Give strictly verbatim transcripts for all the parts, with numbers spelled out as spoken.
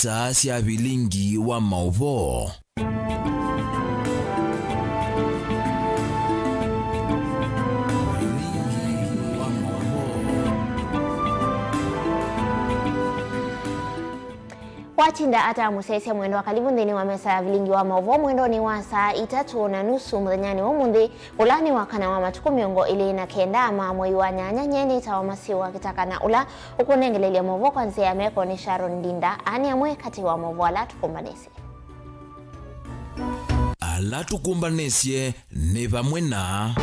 Saa sya vilingi wa maũvoo. Vilingi wa maũvoo. Watinda ata mũsyaĩĩsya mwendwa, kalivu nthĩnĩ wa mesa ya vilingi wa maũvoo mwendonĩ wa saa itatũ na nusu mũthenyanĩ wa ũmũnthĩ, ũla nĩ wa kana wa matukũ mĩongo ĩlĩ na kenda ma mwei wa nyanya. Nyie nĩtawa Masiwa Kĩtaka, na ũla ũkũnengelelya maũvoo kwa nzĩa ya meko nĩ Sharon Ndinda. Aa nĩ amwe katĩ wa maũvoo ala tũkũmbanĩsye. Ala tũkũmbanĩsye nĩ vamwe na.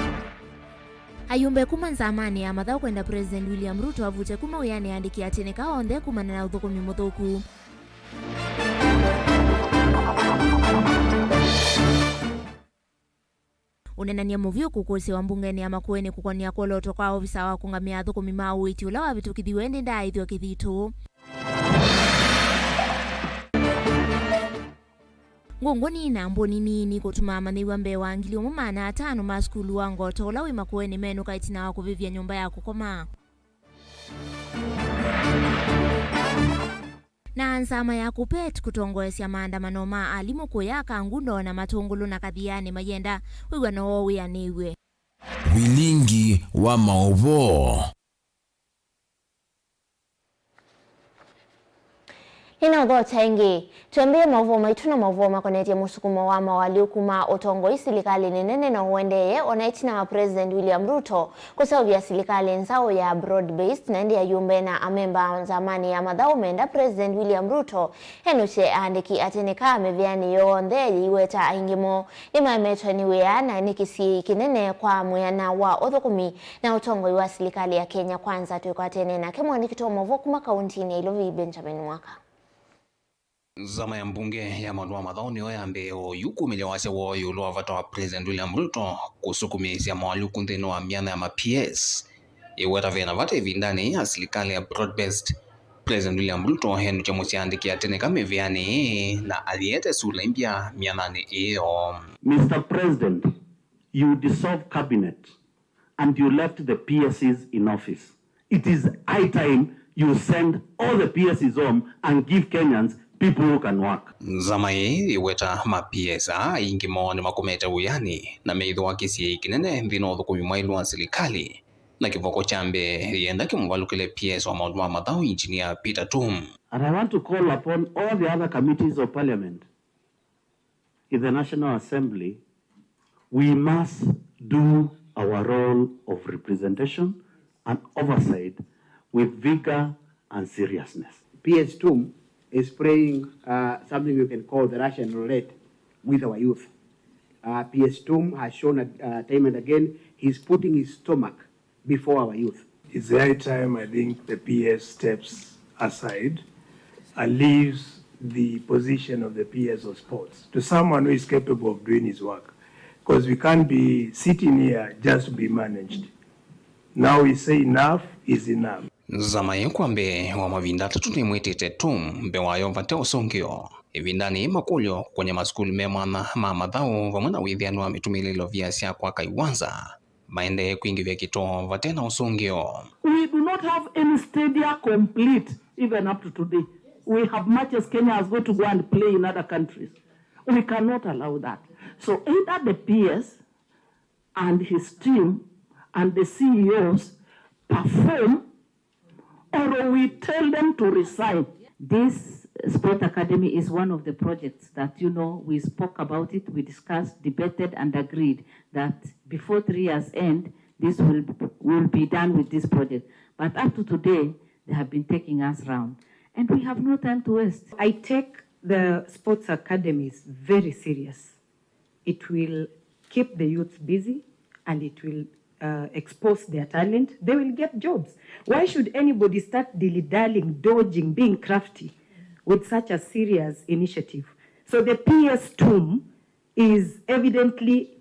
Ayumbe kuma nzamanĩ ya mathaũ kwenda President William Ruto avute kuma wĩanĩ aandĩki a tene ka onthe kumana na ũthũkũmi mũthũku. Ũneenany'a mũvyũ kũkũsĩwa mbungenĩ ya Makueni kũkonia kwolotwa kwa ovisa wa kũngamĩa athũkũmi ma ũiiti ũla wavĩtũkithiw'e ĩndĩ ndaaĩthw'a kĩthitũ. Ngũngũni na mbũni nini kũtuma amanyĩw'a mbee wa ngili ũmwe maana atano ma sukulu wa Ngoto ũla wĩ Makueni menũka ĩtina wa kũvĩvya nyũmba ya kũkoma. Na nzama ya KUPPET kũtongoesya maandamano ma alimũ kũya Kangundo na Matũngũlũ na Kathianĩ mayenda wĩw'ano woo wĩanĩw'e. Vilingi wa maũvoo. Nĩnaũthokya ĩngĩ. Twambĩĩe maũvoo maitũ na maũvoo makonetye mũsukumo wa moalyũku ma ũtongoi silikalĩnĩ nene na ũendeeye, o na ĩtina wa President William Ruto kũseũvya silikalĩ nzaũ ya broad based, na ĩndĩ ayumbe na amemba a nzamanĩ ya mathaũ menda President William Ruto enũkye aandĩki a tene ka mĩvĩanĩ yonthe yĩiweta aingĩ moo nĩmaemetwe nĩ wĩa na nĩ kĩsiĩĩi kĩnene kwa mwĩana wa ũthũkũmi na ũtongoi wa silikalĩ ya Kenya Kwanza. Twĩkwatene nake mwandĩki wa maũvoo kuma kauntinĩ ya Ilovi, Benjamin Mwaka. Nzama ya mbunge ya maũndũ ma mathaũ nĩyo yambĩĩe oyu kumĩlya wasya woo ĩũlũ wa vata wa President William Ruto kũsukumĩĩsya moalyũku nthĩnĩ wa myanya ya ma P S. Ĩweta ve na vata ĩvindanĩ ya silikalĩ ya broad based, President William Ruto enũkya mũsyĩ aandĩki a tene ka mĩvĩanĩ ĩĩ na ayĩete sula imbya myananĩ ĩyo. Mister President, you dissolve cabinet and you left the P S Cs in office. It is high time you send all the P S Cs home and give Kenyans people who can work. Nzama ĩĩ ĩweta ma P S aa aingĩ moo nĩmakomete wĩanĩ na meĩthĩwa kĩsiĩĩi kĩnene nthĩnĩ wa ũthũkũmi mwaĩlu wa silikalĩ, na kĩvoko kya mbee yĩenda kĩmũvalũkĩle P S wa maũndũ ma mathaũ, Engineer Peter Tum. And I want to call upon all the other committees of parliament in the National Assembly, we must do our role of representation and oversight with vigor and seriousness. P S Tum is playing, uh, something you can call the Russian roulette with our youth. Uh, P S Tum has shown, uh, time and again he's putting his stomach before our youth. It's high time, I think, the P S steps aside and leaves the position of the P S of sports to someone who is capable of doing his work. Because we can't be sitting here just to be managed. Now we say enough is enough. Nzama ĩĩ kwa mbee wa mavinda atatũ nĩmwĩtĩte Tum mbee wayo vate ũsũngĩo. Ĩvindanĩ yĩĩ makũlyo kũkony'a masukulu me mwanya ma mathaũ vamwe na wĩthĩani wa mĩtũmĩĩle ilovia sya kwaka iwanza maendee kwingĩvya kĩtoo vate na ũsũngĩo. We do not have any stadia complete even up to today. We have matches Kenya has got to go and play in other countries. We cannot allow that. So either the P S and his team and the C E Os perform or we tell them to resign. This sport academy is one of the projects that, you know, we spoke about it, we discussed, debated, and agreed that before three years end, this will, will be done with this project. But up to today, they have been taking us round. And we have no time to waste. I take the sports academies very serious. It will keep the youths busy and it will, uh, expose their talent. They will get jobs. Why should anybody start dilly-dallying, dodging, being crafty with such a serious initiative? So the P S Tum is evidently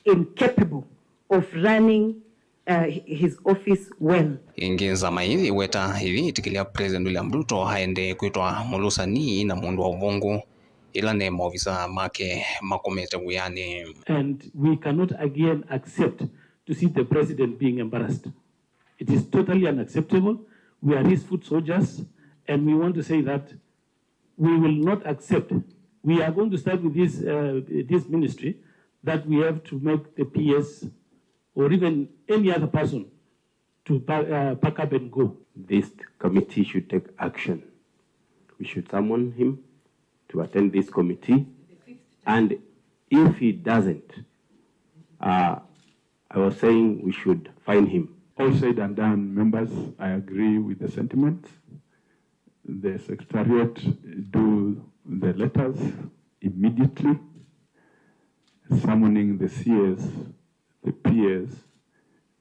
incapable of running, uh, his office well. Ĩngĩ, nzama ĩĩ yĩweta ĩyĩtĩkĩlya President William Ruto aendee kwĩtwa mũlũsani na mũndũ wa ũvũngũ, ĩla nĩ maovisa make makomete wĩanĩ. And we cannot again accept to see the president being embarrassed. It is totally unacceptable. We are his foot soldiers, and we want to say that We will not accept. We are going to start with this, uh, this ministry, that we have to make the P S or even any other person to pa-, uh, pack up and go. This committee should take action. We should summon him to attend this committee. And if he doesn't, uh, I was saying we should fine him. All said and done, members, I agree with the sentiments. The secretariat do the letters immediately, summoning the C S, the P S,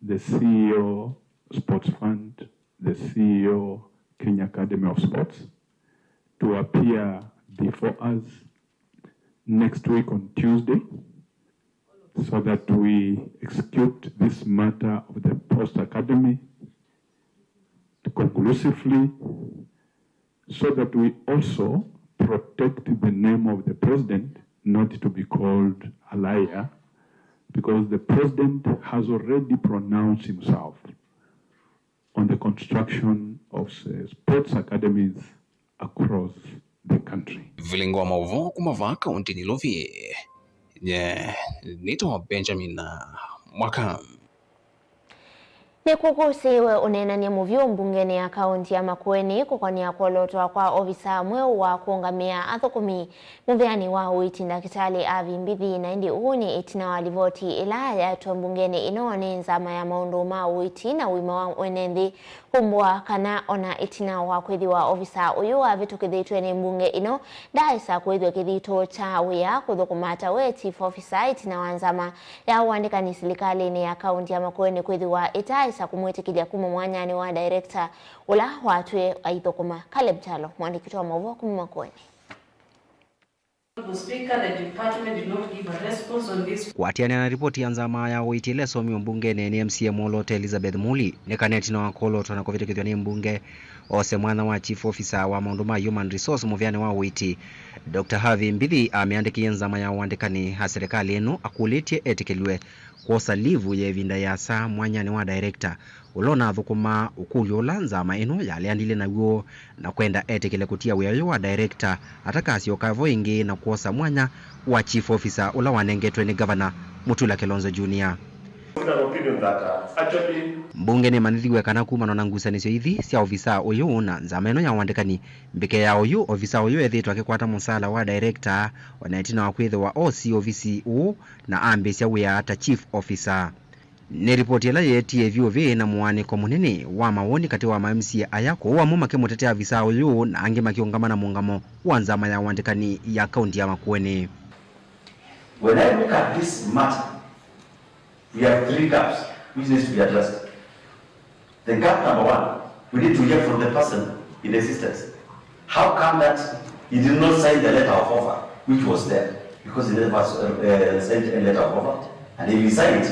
the C E O Sports Fund, the C E O Kenya Academy of Sports, to appear before us next week on Tuesday, so that we execute this matter of the Post Academy conclusively, so that we also protect the name of the president, not to be called a liar, because the president has already pronounced himself on the construction of, uh, sports academies across the country. Vilingi wa maũvoo kuma vaa kaũntĩnĩ Ilovi, nye nĩtawa Benjamin Mwaka. Nĩkũkũsĩĩwe ũneenany'a mũvyũ mbungenĩ ya kaũntĩ ya Makueni kũkonĩa kwolotwa kwa ovisaa mweũ wa kũũngamĩa athũkũmi mũvĩanĩ wa ũiiti, Ndakĩtalĩ Avi Mbithi, na ĩndĩ ũũ nĩ ĩtina wa livoti ĩla yaetwe mbungenĩ ĩno nĩ nzama ya maũndũ ma ũiiti na ũima wa mwene nthĩ kũmbũa kana ona ĩtina wa kwĩthĩwa ovisaa ũyũ wavĩtũkĩthĩtw'e nĩ mbunge ĩno, ndaaĩsa kũĩthw'a kĩthito kya wĩa kũthũkũma ta we chief officer ĩtina wa nzama ya ũandĩkani silikalĩnĩ ya kaũntĩ ya Makueni kwĩthĩwa ĩtaaĩsa kũmwĩtĩkĩlya kuma mwanyanĩ wa director ũla watwĩe aithũkũma. Caleb Kyalo, mũandĩki witũ wa maũvoo kuma Makueni. Honorable Speaker, the department did not give a response on this. Kũatĩanĩa na ripoti ya nzama ya ũiiti ĩla ĩsomiwe mbungenĩ nĩ M C A mwoloote Elizabeth Muli, nĩ kana ĩtina wa kwolotwa na kũvĩtũkĩthw'a nĩ mbunge ose mwanya wa chief officer wa maũndũ ma human resource mũvĩanĩ wa ũiiti, Doctor Harvey Mbithi amĩandĩkĩie nzama ya ũandĩkani a silikalĩ ĩno akũlĩtye etĩkĩlw'e kwosa livu ya ĩvinda yĩasa mwanyanĩ wa director ũla ũnathũkũmaa ũkũlyo ũla nzama ĩno yaleanile naw'o, na kwenda etĩkĩle kũtia wĩa ũyũ wa director atakasyoka vo ĩngĩ na kwosa mwanya wa chief officer ũla wanengetwe nĩ Ngavana Mutula Kilonzo Junior. An opinion that, uh, actually. Mbunge nĩmanyĩthiw'e kana kumana na ngusanĩsyo ithi sya ovisaa ũyũ na nzama ĩno ya ũandĩkani, mbike ya ũyũ ovisaa ũyũ ethĩĩtwe akĩkwata mũsaala wa director, o na ĩtina wa kwĩthĩwa oosie ovisi ũũ na ambĩĩsya wĩa ta chief officer. Nĩ ripoti ĩla yeetie vyũ vĩ na mũaanĩko mũnene wa mawoni katĩ wa ma M C A aya, kwoou amwe makĩmũtetea avisaa ũyũ na angĩ makĩũngama na mũũngamo wa nzama ya ũandĩkani ya kaũntĩ ya Makueni. When I look at this matter, we have three gaps which needs to be addressed. The gap number one, we need to hear from the person in existence. How come that he did not sign the letter of offer which was there? Because he never, uh, signed a letter of offer. And if he signed,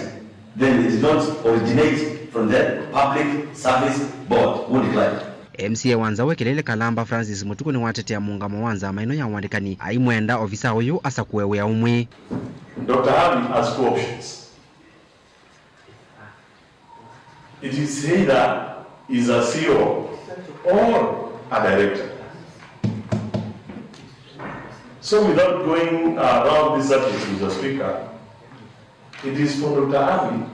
then it did not originate from the Public Service Board who declined. M C A wa Nzaũ Ekĩlĩlĩ Kalamba Francis Mũtukũ nĩwatetea mũũngamo wa nzama ĩno ya ũandĩkani, aimwenda ovisaa ũyũ asakũe wĩa ũmwe. Doctor Harvey has two options. It is either is a C E O or a director. So without going around this subject, Mister Speaker, it is for Doctor Harvey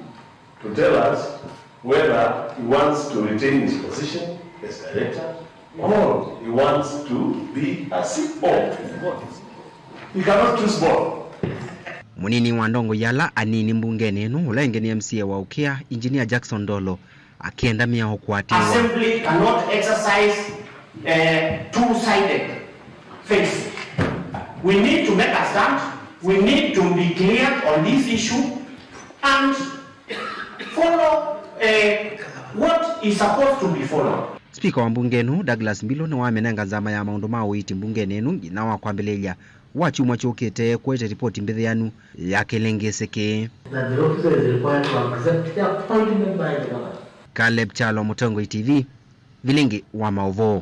to tell us whether he wants to retain his position as director or he wants to be a C E O. He cannot choose both. Mũnini wa ndongoi ala anini mbungenĩ ĩno, ũla ĩngĩ nĩ M C A wa Ũkĩa, Engineer Jackson Ndolo, akĩenda mĩao kũatĩĩwa. Assembly cannot exercise, eh, two-sided face. We need to make a stand. We need to be clear on this issue and follow, eh, what is supposed to be followed. Spika wa mbunge ĩno, Douglas Mbilu, nĩwamĩnenga nzama ya maũndũ ma ũiiti mbungenĩ ĩno nginya wa kwambĩlĩlya wa kyumwa kyũkĩte kũete ripoti mbĩthĩanu ya kĩlĩngĩsĩ kĩĩ. That the officer is required to have presented the appointment by the governor. Caleb Kyalo, Mũtongoi T V, Vilingi wa Maũvoo.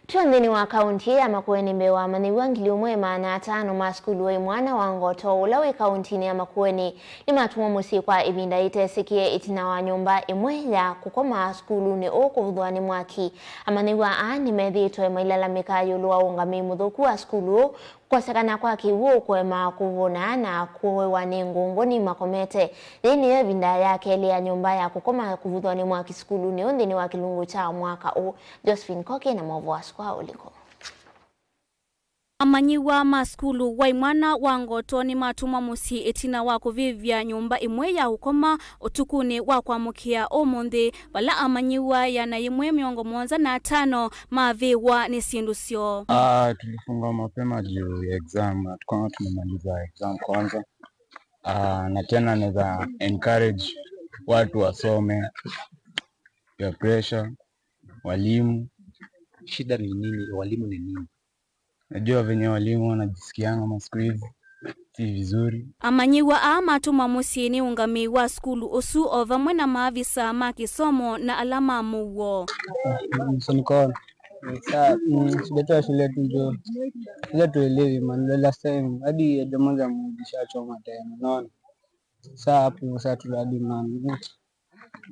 Twĩ nthĩnĩ wa kaunti ya Makueni, mbee wa amanyĩw'a ngili ĩmwe maana atano ma sukulu wa imwana wa Ngoto ũla wĩ kauntinĩ ya Makueni nĩmatũmwa mũsyĩ kwa ĩvinda ĩtesĩkĩe ĩtina wa nyũmba ĩmwe ya kũkoma sukulunĩ ũũ kũvuthwa nĩ mwaki. Amanyĩw'a aa nĩmethĩĩtwe mailalamĩka ĩũlũ wa ũngamĩi mũthũku wa sukulu ũũ, kũkosekana kwa kĩw'ũ, kũema kũvũna, na kũewa nĩ ngũngũni makomete. Yĩĩ nĩyo ĩvinda ya kelĩ ya nyũmba ya kũkoma kũvuthwa nĩ mwaki sukulunĩ ũũ nthĩnĩ wa kĩlungu kya mwaka ũũ. Josephine Koki na maũvoo asu kwa ũliku. Amanyĩw'a ma sukulu wa imwana wa Ngoto nĩmatũmwa mũsyĩ ĩtina wa kũvĩvya nyũmba ĩmwe ya ũkoma ũtukũnĩ wa kwamũkĩa ũmũnthĩ, vala amanyĩw'a ĩana yĩmwe mĩongo mũonza na atano mavĩĩwa nĩ syĩndũ syoo. Ah, tulifungwa mapema juu ya exam, hatukuwa tumemaliza exam kwanza. Ah, na tena naweza encourage watu wasome, peer pressure, walimu. Shida ni nini? Walimu ni nini? Najua venye walimu wanajisikianga masiku hizi, si vizuri. Amanyĩw'a aa matũmwa mũsyĩ nĩ ũngamĩi wa sukulu ũsu o vamwe na maavisa ma kĩsomo na ala ma mũuo. Msonikona. Saa, mm, shida tu ya shule tu jo. Shule tuelewi, man. The last time, hadi hadi moja mlishachoma tena, unaona? Saa hapo, saa tu hadi, man.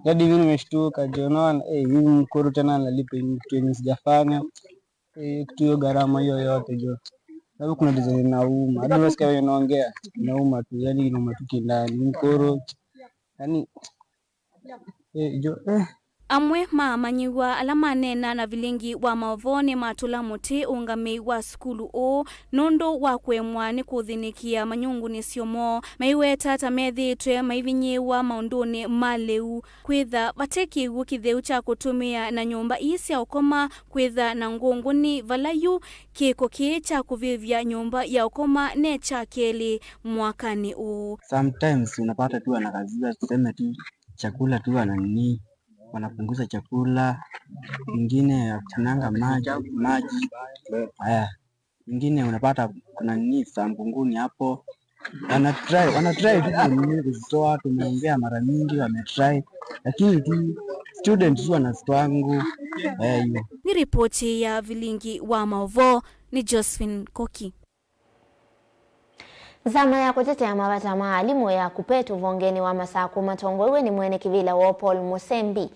Hadi mimi nimeshtuka, jo, unaona? Eh, hivi mkuru tena analipa kitu yenye sijafanya. Eh, kitu hiyo gharama hiyo yote, jo. Sababu kuna design inauma. Hadi unasikia vile naongea, inauma tu, yani inauma tu kindani. Mkuru, yani, eh, jo, eh. Amwe ma amanyĩw'a ala maneena na vilingi wa maũvoo nĩmatũla mũtĩ ũngamĩi wa sukulu ũũ nũndũ wa kũemwa nĩ kũthĩnĩkĩa manyungunyĩsyo moo, maiweta ta methĩĩtwe maivinyĩĩwa maũndũnĩ ma lĩu, kwĩtha vate kĩw'ũ kĩtheu kya kũtũmĩa na nyũmba ii sya ũkoma kwĩtha na ngũngũni vala yu kĩko kĩĩ kya kũvĩvya nyũmba ya ũkoma ne kya kelĩ mwakanĩ ũũ. Sometimes unapata tu anakazia tuseme tu chakula tu ana nini, wanapunguza chakula, ingine ya kunyanga maji, maji. Haya, ingine unapata kuna nini za mbunguni hapo. Wana try, wana try tu kunini kuzitoa, tumeongea mara mingi, wame try. Lakini tu students tu wana struggle. Eh, hiyo. Nĩ ripoti ya vilingi wa maũvoo, nĩ Josephine Koki. Nzama ya kũtetea mavata ma alimũ ya KUPPET ũvongenĩ wa Masakũ matongoew'e nĩ mwene kĩvĩla woo Paul Mũsembi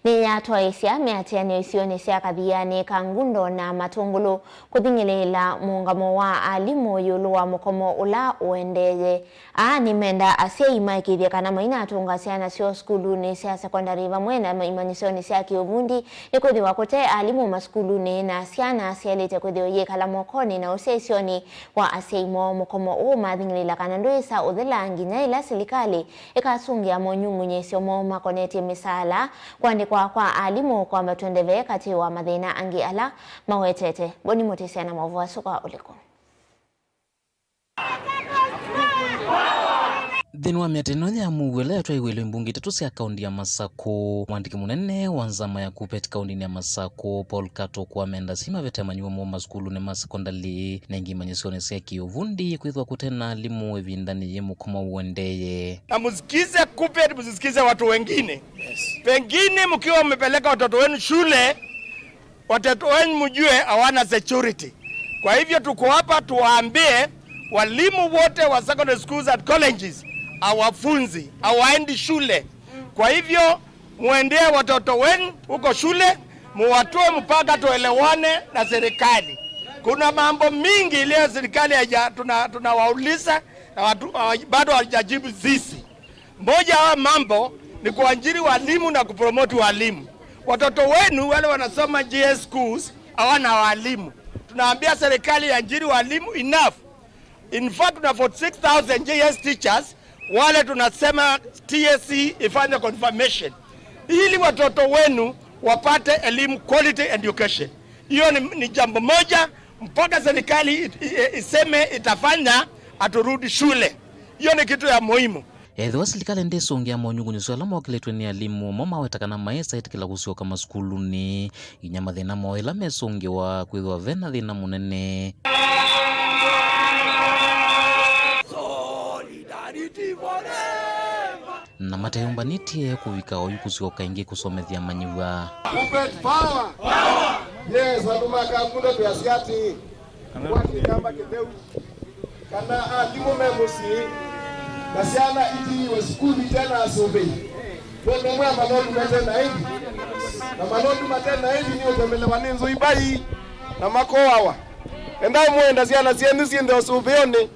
nĩyatwaĩsya mĩatĩanĩo isionĩ sya Kathianĩ, Kangundo na Matũngũlũ kũthing'ĩlĩĩla mũũngamo wa alimũ ĩũlũ wa mũkomo ũla ũendeeye. Aa nĩmenda asyai maĩkĩĩthye kana mainatũnga syana syoo sukulunĩ sya sekondalĩ vamwe na imanyĩsyonĩ sya kĩũvundi, nĩkwĩthĩwa kũte alimũ masukulunĩ na syana syaĩlĩte kwĩthĩwa iyĩkala mokonĩ na ũsyaĩĩsyonĩ wa asyai moo. Mũkomo ũũ mathing'ĩlĩĩla kana ndwĩsa ũthela nginya ĩla silikalĩ ĩkasũngĩa monyungunyĩĩsyo moo makonetye mĩsaala, kũandĩkwa kwa alimũ, kwambatw'a ndeve, katĩ wa mathĩna angĩ ala mawetete. Boni Mũtĩsya na maũvoo asu kwa ũliku. Nthĩnĩ wa mĩatĩanĩo ya mũuo ĩla yatwaiwe ilĩ mbunge itatũ sya kaunti ya Masakũ, mwandĩki mũnene wa nzama ya KUPPET kauntinĩ ya Masakũ, Paul Katũkũ, amenda asyai mavete amanyĩw'a moo masukulunĩ ma sekondalĩ na ĩngĩ imanyĩsyonĩ sya kĩũvundi kwĩthĩwa kũte na alimũ ĩvindanĩ yĩĩ mũkomo ũendeeye. Na msikize KUPPET, msisikize watu wengine. Yes. Pengine mkiwa mmepeleka watoto wenu shule, watoto wenu mjue hawana security. Kwa hivyo tuko hapa tuwaambie walimu wote wa secondary schools and colleges hawafunzi, hawaendi shule. Kwa hivyo muendee watoto wenu huko shule, muwatoe mpaka tuelewane na serikali. Kuna mambo mingi iliyo serikali haija-, tuna-, tunawauliza na watu, hawa-, bado hawajajibu sisi. Moja wa mambo ni kuajiri walimu na kupromote walimu. Watoto wenu wale wanasoma G S schools hawana walimu. Tunaambia serikali iajiri walimu enough. In fact, tuna forty-six thousand G S teachers wale tunasema T S C ifanye confirmation ili watoto wenu wapate elimu, quality education. Hiyo ni, ni jambo moja mpaka serikali it-, i-, iseme itafanya, aturudi shule. Hiyo ni kitu ya muhimu. Ethĩwa silikalĩ ndĩsũngĩa monyungunyĩsyo ala mokĩlĩtw'e nĩ alimũ, mo maweta kana maĩsa ĩtĩkĩla kũsyoka masukulunĩ, nginya mathĩna moo ĩla mesũngĩwa kwĩthĩwa ve na thĩna mũnene. Na mateyũmbanĩtye kũvika oyu kũsyoka ĩngĩ kũsomethya amanyĩw'a. KUPPET power! Power! Yes, andũ ma Kangundo twĩasya atĩĩ, kwatĩ kĩamba kĩtheu, kana alimũ me mũsyĩ, na syana itiiwe sukulu ite na asũvĩi. Nũndũ mwa malondu mate na ĩthi, na malondu mate na ĩthi nĩ ũtembelewa nĩ nzũi mbai, na makoawa. Endai mũenda syana syenyu syĩnthe ũsũvĩonĩ.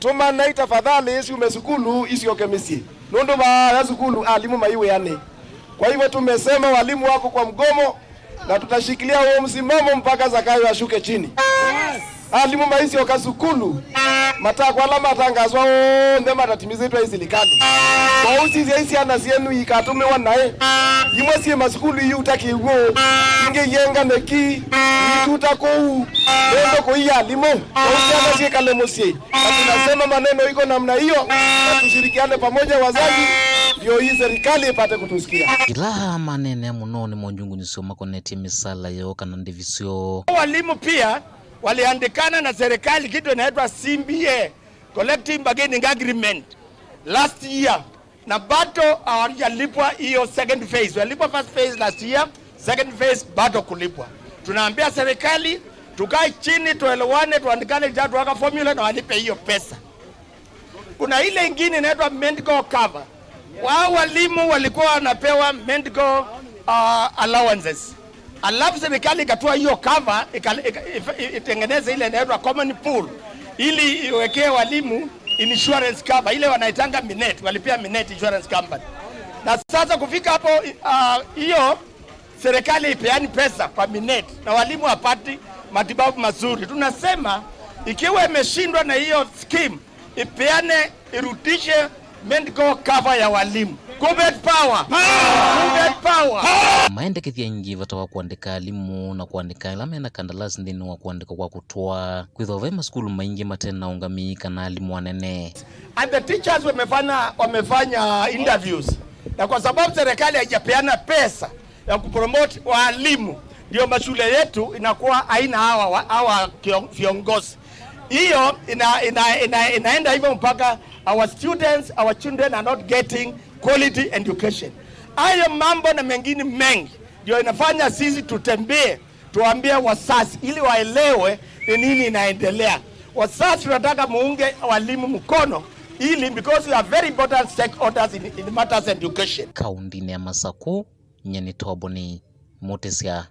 Tũmanai tafadhali syume sukulu isyoke mĩsyĩ, nũndũ vaaya sukulu alimũ maiwĩanĩ. Kwa hivyo tumesema walimu wako kwa mgomo, na tutashikilia huo msimamo mpaka Zakayo ashuke chini. Alimũ maisyoka sukulu, matakwa ala matangaswa onthe matatimizĩtwe nĩ silikalĩ. Kwa ũsisya syana syenyu ikatũmĩwa naĩ, imwe syĩ masukulu iuta kĩw'ũ, ingĩ iengane ki, ituta kũu, nũndũ kũiya alimũ. Kwa ũsisya syana syĩkale mũsyĩ. Na tunasema maneno iko namna hiyo, na tushirikiane pamoja wazazi, ndio hii serikali ipate kutusikia. Ĩla maneenea mũno nĩ monjungunyĩsyo makonetye mĩsala yoo kana ndĩvi syoo. Walimu pia waliandikana na serikali kitu inaitwa C B A, Collective Bargaining Agreement, last year. Na bado hawajalipwa hiyo second phase. Walipwa first phase last year, second phase bado kulipwa. Tunaambia serikali, tukae chini, tuelewane, tuandikane, tuwaka formula na walipe hiyo pesa. Kuna ile ingine inaitwa medical cover. Wao walimu walikuwa wanapewa medical, uh, allowances. Alafu serikali ikatoa hiyo cover, ika-, ika-, if-, itengeneze ile inaitwa common pool, ili iwekee walimu insurance cover, ile wanaitanga Minet, walipia Minet Insurance Company. Na sasa kufika hapo, ah, hiyo serikali ipeani pesa kwa Minet, na walimu hawapati matibabu mazuri. Tunasema ikiwa imeshindwa na hiyo scheme, ipeane, irudishe medical cover ya walimu. Kuppet power! Kuppet power! Maendekethya aingĩ vata wa kũandĩka alimũ na kũandĩka ala mena kandalasi nthĩnĩ wa kũandĩka kwa kũtwaa, kwĩthĩwa ve masukulu maingĩ mate na ũngamĩi kana alimũ anene. And the teachers wamefanya, wamefanya interviews. Na kwa sababu serikali haijapeana pesa ya kupromote walimu, ndio mashule yetu inakuwa haina hawa wa-, hawa kio-, viongozi. Hiyo ina-, ina-, ina-, inaenda hivyo mpaka our students, our children are not getting quality education. Hayo mambo na mengine mengi ndio inafanya sisi tutembee, tuambie wazazi ili waelewe ni nini inaendelea. Wazazi, tunataka muunge walimu mkono ili, because we are very important stakeholders in, in matters education. Kaũntĩnĩ ya Masakũ, nyie nĩ Toboni Mũtĩsya.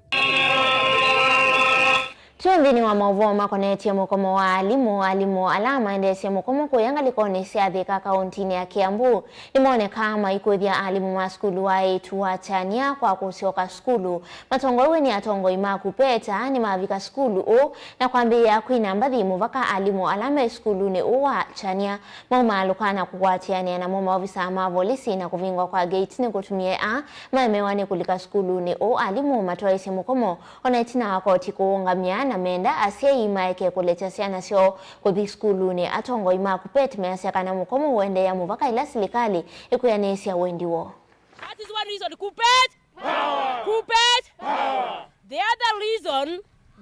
Twĩ nthĩnĩ wa maũvoo makonetye mũkomo wa alimũ, alimũ ala maendeesye mũkomo kũya ngalĩkonĩ sya Thika kaũntĩnĩ ya Kiambu nĩmonekaa maikũĩthya alimũ ma sukulu wa eĩtu wa Kyania kwa kũsyoka sukulu. Matongoew'e nĩ atongoi ma KUPPET nĩmavika sukulu ũũ na kwambĩĩa kwina mbathi mũvaka alimũ ala me sukulunĩ ũũ wa Kyania maumaalũka na kũkwatĩanĩa namo maovisaa ma volisi na kũvingwa kwa ngeit nĩkũtumie aa maemewa nĩ kũlika sukulunĩ ũũ alimũ matwaĩsye mũkomo, o na ĩtina wa koti kũũngamya na menda asyai maeke kũlekya syana syoo kũthi sukulunĩ. Atongoi ma KUPPET measya kana mũkomo ũendeea mũvaka ĩla silikalĩ ĩkwĩanĩsya wendi woo. That is one reason. KUPPET! Power! KUPPET! Power! The other reason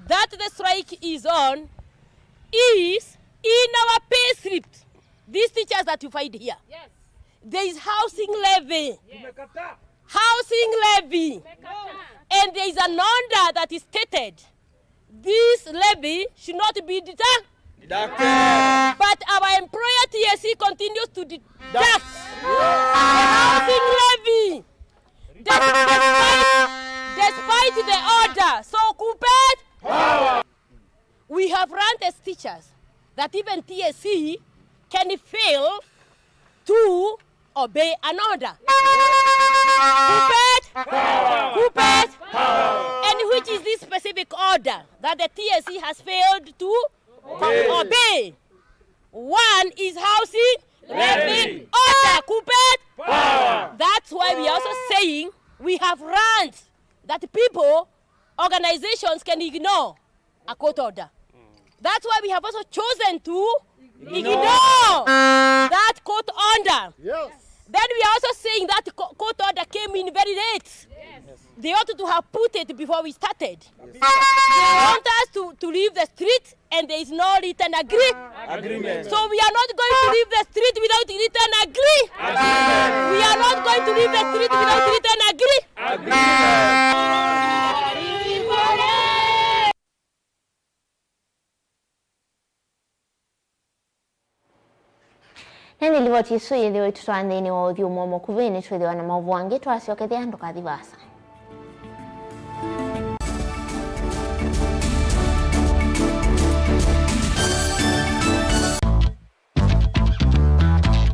that the strike is on is in our pay slips. These teachers that you find here, yes, there is housing levy. Yes. Housing levy. Tumekataa. And there is an order that is stated this levy should not be deducted. Deducted. But our employer T S C continues to deduct the housing levy. Des-, despite, despite the order. So KUPPET, power! We have learned as teachers that even T S C can fail to obey an order. KUPPET! KUPPET! And which is this specific order that the T S C has failed to obey? One is housing levy. Order, KUPPET! That's why we are also saying we have learned that people, organizations can ignore a court order. That's why we have also chosen to ignore that court order. Yes. Then we are also saying that co-, court order came in very late. Yes. They ought to have put it before we started. Yes. They want us to, to leave the street and there is no written agree-, agreement. So we are not going to leave the street without written agree-, agreement. We are not going to leave the street without written agree-, agreement. Nĩ livoti ĩsu yĩthĩwa ĩtũtwaa nthĩnĩ wa ũthyũmũo mũkuvĩ, nĩtwĩthĩwa na maũvoo angĩ twasyokethya, ndũkathi vaasa.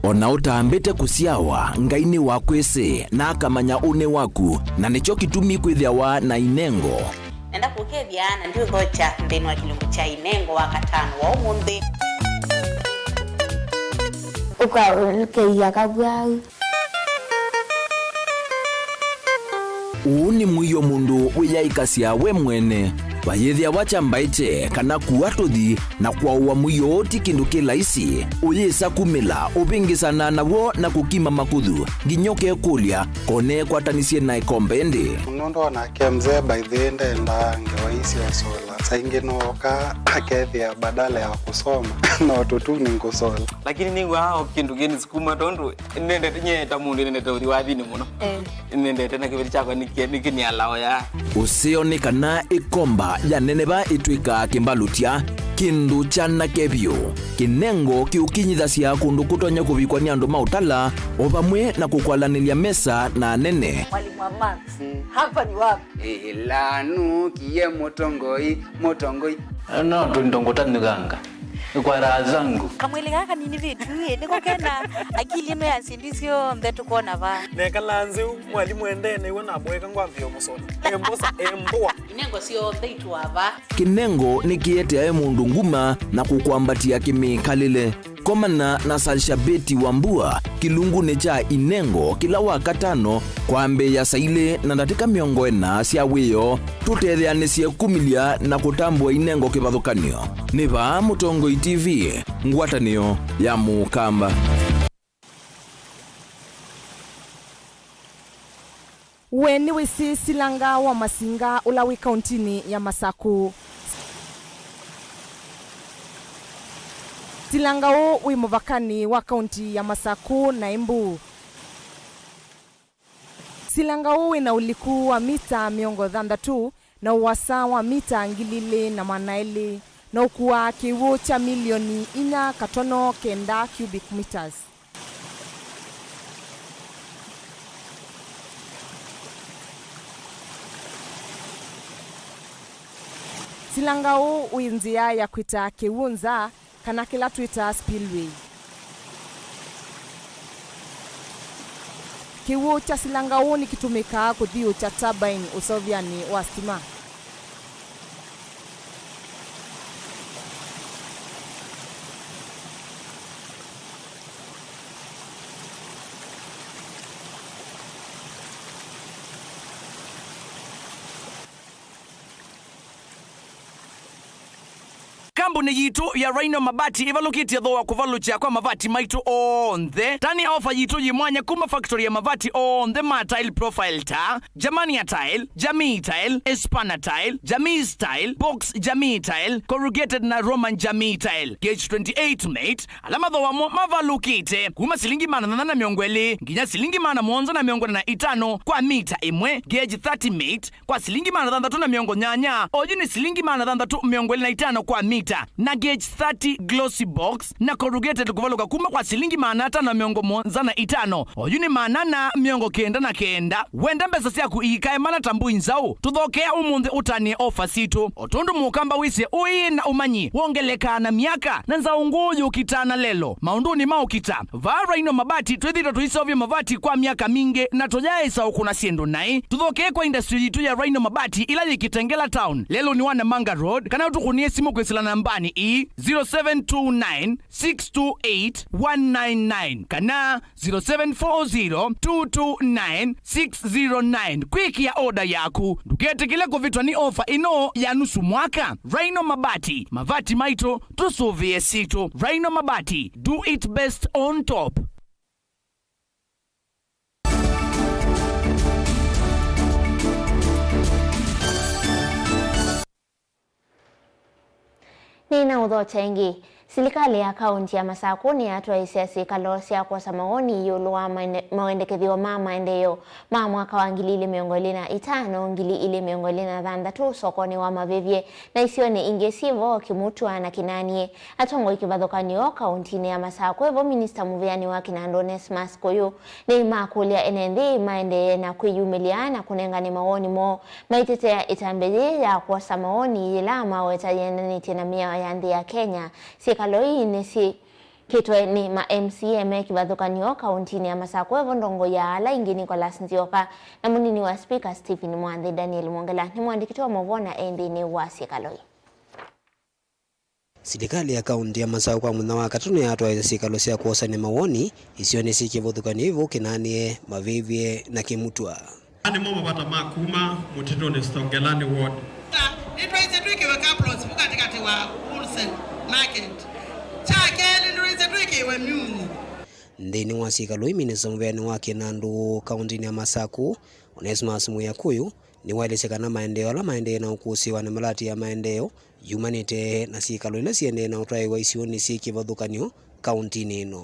O na ũtambĩte kũsyawa, Ngai nĩwakwĩsĩ, na akamanya ũnĩ waku, na nĩkyo kĩtumi kwĩthĩawa na inengo. Nenda kũkethya, na ndiũthokya nthĩnĩ wa kĩlungu kya inengo wa katano wa ũmũnthĩ. Ũkaũkeia kavwau. Ũũ nĩ mũio mũndũ wĩyaĩkasya we mwene. Vayĩthĩawa kya mbaĩkye kana kua tũthi na kwaũa mũio ũũ ti kĩndũ kĩ laisi. Ũyĩsa kumĩla, ũvĩngĩsana naw'o na kũkima makũthũ, nginya ũkekũlya, ko neekwatanisye na ĩkombe ĩndĩ? Nũndũ onake mzee by the way ndendaa ngewa ii sya sola. Saa ingĩ nooka akethĩa badala ya kũsoma no tũtuni ngũsola. Lakini nĩw'aa o kĩndũ kĩnĩsukuma tondũ nĩnendete, nyie ta mũndũ nĩnendete ũthi wathinĩ mũno. Eh. Nĩnendete na kĩveti kyakwa nĩkĩ-, nĩkĩnialao ya. Ũseo nĩ kana ĩkomba ya neneva ĩtw'ĩkaa kĩmbalũtya, kĩndũ kyanake vyũ. Kĩnengo kĩũkinyĩthasya kũndũ kũtonya kũvikwa nĩ andũ ma ũtala, o vamwe na kũkwalanĩlya mesa na anene. Mwalimu wa maths, hapa ni wapi? Ĩla nũkie mũtongoi, mũtongoi. No tũindo ngũtanyũkanga. Kwa raha zangu. Kamwĩlĩ gaka kanini vitu ĩ, nĩko kena akili ĩno ya syĩndũ syonthe tũkwona vaa. Nekala nzeu, mwalimu endee nĩw'o nambũeka ngwambĩĩa ũmũsũna. Embosa, embũa. Inengo syonthe itũa vaa. Kĩnengo nĩkĩeteae mũndũ nguma na kũkwambatĩa kĩmĩkalĩle. Komana na Salshabeti Wambua kĩlungunĩ kya inengo kĩla wa katano kwambĩĩa saa ilĩ na ndatĩka mĩongo ĩna sya wĩoo. Tũtetheanĩsye kumĩlya na kũtambũa inengo kĩvathũkany'o. Nĩ vaa Mũtongoi T V, ngwatanĩo ya Mũkamba. We nĩwĩsĩ Silanga wa Masinga ũla wĩ kauntinĩ ya Masakũ? Silanga ũũ wĩ mũvakanĩ wa kaunti ya Masakũ na Embu. Silanga ũũ wĩ na ũliku wa mita mĩongo thanthatũ na ũasa wa mita ngili ilĩ na maana elĩ, na ũkuaa kĩw'ũ kya milioni inya katono kenda cubic meters. Silanga ũũ wĩ nzĩa ya kwĩta kĩw'ũ nza, kana kĩla twĩtaa spillway. Kĩw'ũ kya Silanga ũũ nĩkĩtũmĩkaa kũthiũũkya turbine ũseũvyanĩ wa sitima. Kambuni yitũ ya Rhino Mabati ĩvalũkĩtye thooa kũvalũkya kwa mavati maitũ onthe. Tani ofa yitũ yĩ mwanya kuma factory ya mavati onthe ma tile profile ta Germania Tile, Jamii Tile, Espana Tile, Jamii Style, Box Jamii Tile, Corrugated na Roman Jamii Tile, gauge twenty-eight mate, ala mathooa mo mavalũkĩte kuma silingi maana thanthatũ na mĩongo ĩlĩ nginya silingi maana mũonza na mĩongo ĩna na itano kwa mita ĩmwe, gauge thirty mate, kwa silingi maana thanthatũ na mĩongo nyanya, oyu nĩ silingi maana thanthatũ mĩongo ĩlĩ na itano kwa mita, na gauge thirty glossy box na corrugated kũvalũka kuma kwa silingi maana atano na mĩongo mũonza na itano, oyu nĩ maana ana mĩongo kenda na kenda. Wenda mbesa syaku iikae mana ta mbũi nzaũ, tũthokea ũmũnthĩ ũtanĩe ofa sitũ. O tondũ mũkamba wĩsĩ ũĩ na ũmanyi wongelekaa na myaka, na nzaũ ngũũ yũkitaa na lelo maũndũnĩ ma ũkita. Vaa Rhino Mabati twĩthĩĩtwe tũiseũvya mavati kwa myaka mingĩ na tũyaaĩsa ũkũna syĩndũ naĩ. Tũthokee kwa industry yitũ ya Rhino Mabati ĩla yĩ Kitengela Town, lelũnĩ wa Namanga Road, kana ũtũkũnĩe simũ kwĩsĩla nambanĩ ii, zero seven two nine, six two eight, one nine nine kana zero seven four zero, two two nine, six zero nine. Kwĩkĩa oda yaku, ndũketĩkĩle kũvĩtwa nĩ ofa ĩno ya nusu mwaka. Rhino Mabati, mavati maitũ, tũsũvĩe sitũ. Rhino Mabati, do it best on top. Nĩnaũthokya ĩngĩ. Silikalĩ ya kaũnti ya Masakũ nĩyatwaĩĩsya syĩkalo sya kwosa mawoni ĩũlũ wa maende-, mawendekethyo ma maendeeo ma mwaka wa ngili ilĩ mĩongo ĩlĩ na ĩtano, ngili ilĩ mĩongo ĩlĩ na thanthatũ sokonĩ wa Mavĩvyĩ na isionĩ ingĩ syĩ vo Kĩmutwa na Kĩnanie. Atongoi kĩvathũkany'o kaũntinĩ ya Masakũ, vo minista mũvĩanĩ wa kĩnandũ Onesmus Kũyũ, nĩmakũlya ene nthĩ maendee na kwĩyumĩlya na kũnengane mawoni moo maitetea ĩtambya yĩĩ ya kwosa mawoni yĩla maweta yĩendanĩtye na mĩao ya nthĩ ya Kenya. Syĩkalo ii nĩsyĩkĩtwe nĩ ma M C A me kĩvathũkany'o kaũntinĩ ya Masakũ, evo ndongoi ya ala ingĩ Nicholas Nzioka na mũnini wa spika Stephen Mwanthi. Daniel Mwongela nĩ mũandĩki wa maũvoo na e nthĩnĩ wa syĩkalo ii. Silikalĩ ya kaũnti ya Masakũ kwa mũthenya wa katatũ nĩyatwaĩĩsya syĩkalo sya kwosany'a mawoni isionĩ syĩ kĩvathũkany'o ĩvo Kĩnanie, Mavĩvyĩ na Kĩmutwa. Aa nĩmo mavata ma kuma mũtitũnĩ Stongelani Ward. Nĩtwaĩsye twĩkĩwe car plots vu katĩkatĩ wa Wholesale Market. Kya kelĩ, nĩtwaĩsye twĩkĩwe myunĩ. Nthĩnĩ wa syĩkalo ii, minista mũvĩanĩ wa kĩnandũ kaũntinĩ ya Masakũ, Onesmus Mwĩa Kũyũ, nĩwaelesya kana maendeeo ala maendee na ũkũsĩĩwa nĩ malati ya maendeeo yumanĩte na syĩkalo ila siendee na ũtwaĩwa isionĩ syĩ kĩvathũkany'o kaũntinĩ ĩno.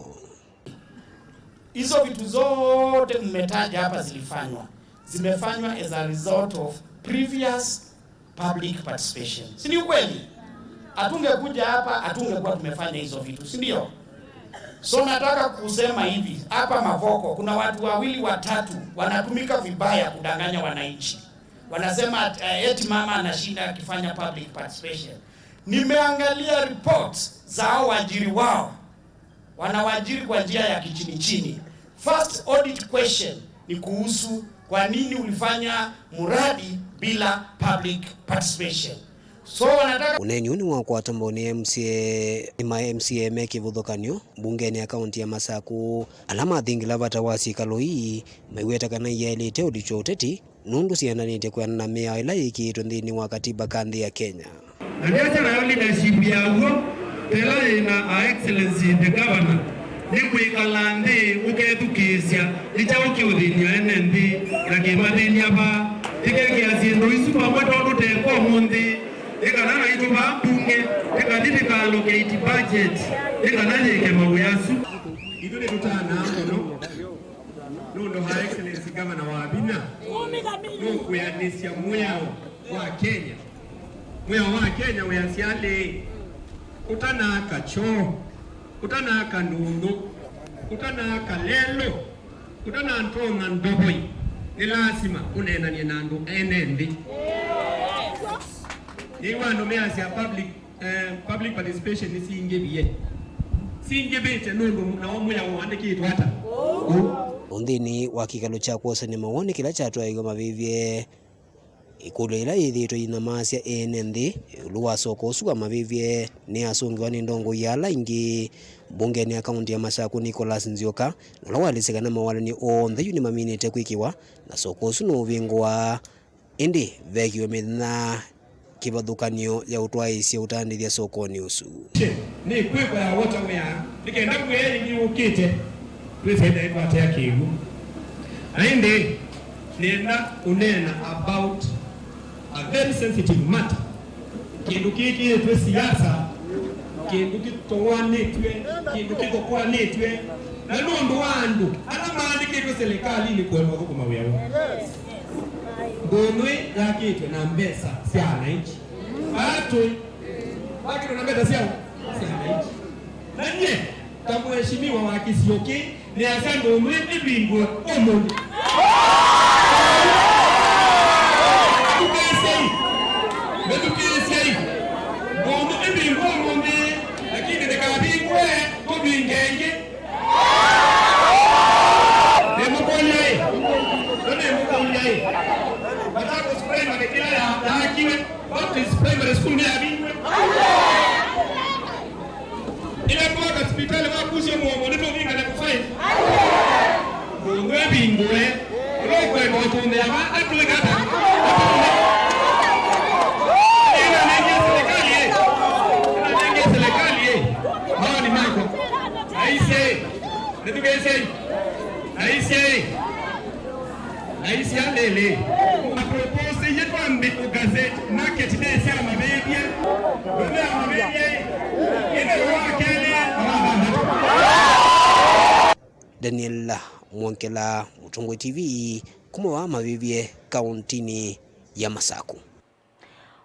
Hizo vitu zote mmetaja hapa zilifanywa, zimefanywa as a result of previous public participation. Si ni ukweli? Hatungekuja hapa, hatungekuwa tumefanya hizo vitu, si ndio? So nataka kusema hivi, hapa Mavoko kuna watu wawili watatu wanatumika vibaya kudanganya wananchi. Wanasema at-, eh, eti mama anashinda akifanya public participation. Nimeangalia reports za hao waajiri wao. Wanawaajiri kwa njia ya kichini chini. First audit question ni kuhusu kwa nini ulifanya muradi bila public participation. So wanataka Ũneeni ũũ nĩwakwata mbau nĩ M C A, nĩ ma M C A me kĩvathũkany'o mbungenĩ ya kaũnti ya Masakũ, ala mathingĩla vata wa syĩkalo ii, maiweta kana iyaĩlĩte ũlikywa ũteti nũndũ syendanĩtye kwĩanana na mĩao ĩla yĩkĩĩtwe nthĩnĩ wa katiba ka nthĩ ya Kenya. Na ndyasya nayo leadership ya w'o, ta ĩla yĩ na Her Excellency the Governor, nĩ kwĩkala nthĩ ũkethukĩĩsya nĩ kyaũ kĩũthĩny'a ene nthĩ na kĩmathĩny'a vaa. Tĩkekĩa syĩndũ isu vamwe tondũ teka ũmũnthĩ, nĩ kana naitũ vaa mbunge tĩkathi tĩka allocate budget nĩ kana yĩke mawĩa asu. Ithu nĩtũtanaa mũno. Nũndũ Her Excellency Governor wa vinya nũkwĩanĩsya mwĩao wa Kenya. Mwĩao wa Kenya wĩasya lĩĩ, ũtanaaka kyoo, ũtanaaka ndũndũ, ũtanaaka lelũ, ũtanatonya ndovoi, nĩ lasima ũneenany'e na andũ ene nthĩ. Nĩw'a andũ measya public Eh, public participation nĩsingĩvie. Singĩvĩte nũndũ nao mwĩao ũandĩkĩtwe ata? Ũu. Nthĩnĩ wa kĩkalo kya kwosany'a mawoni kĩla kyatwaĩiwe Mavĩvyĩ, ĩkũlyo yĩla yĩthĩĩtwe yĩnyamasya ene nthĩ ĩũlũ wa soko ũsu wa Mavĩvyĩ nĩyasũngĩwa nĩ ndongoi ya ala aingĩ mbungenĩ ya kaũnti ya Masakũ, Nicholas Nzioka, na ũla waelesya kana mawalany'o onthe yu nĩmaminĩte kwĩkĩwa na soko ũsu nũũvingũa. Ĩndĩ veekiwe mĩthenya kĩvathũkany'o ya ũtwaĩĩsya ũtandĩthya sokonĩ ũsu. Nĩ kwĩkwa ya water wĩa nĩ kenda mwĩe ĩngĩ yũkĩte twĩsĩ ĩthaĩtwatea kĩw'ũ. Na ĩndĩ nĩenda kũneena about a very sensitive matter. Kĩndũ kĩkĩĩtwe siasa, kĩndũ kĩtoanĩtw'e, kĩndũ kĩthokoanĩtw'e, na nũndũ wa andũ ala maandĩkĩtwe silikalĩnĩ kũema ũthũkũma wĩa woo. Ndũnyũ ĩ yakĩtwe na mbesa sya ananchi. Vaa tũĩ, yakĩtwe na mbesa sya, sya ananchi. Na nyie, ta mheshimiwa wa kĩsio kĩĩ, nĩasya ndũnyũ ĩ ĩvingũe ũmũnthĩ. Mĩthukĩĩsyei. Mĩthukĩĩsyei. Ndũnyũ ĩvingũe ũmũnthĩ, lakini ndĩkavingũe tũvinge ĩngĩ. Nĩmũkũlya ĩ? Nĩmũkũlya ĩ? Machakos Primary kĩla ya-, yaakiwe, Baptist Primary School nĩyavingiwe? Ĩla twaka sipitali wakusya mũomo nĩtũvinga level five? Mũomo ĩvingũe. Ũla ũkwenda ũtũmĩa va atũĩka ata? Ĩna nenge serikali ĩ. Ĩna nenge serikali ĩ. Maoni makwa. Aisye. Nĩtũkĩsyai. Aisye. Aisye lĩlĩ. Mapropose Ĩĩ twambe kũ gazette market day sya mavĩvye. Mavĩvye ĩnĩ wa kelĩ na wa thanthatũ. Daniel Mwongela, Mũtongoi T V, kuma wa mavĩvye kaũntĩnĩ ya Masaku.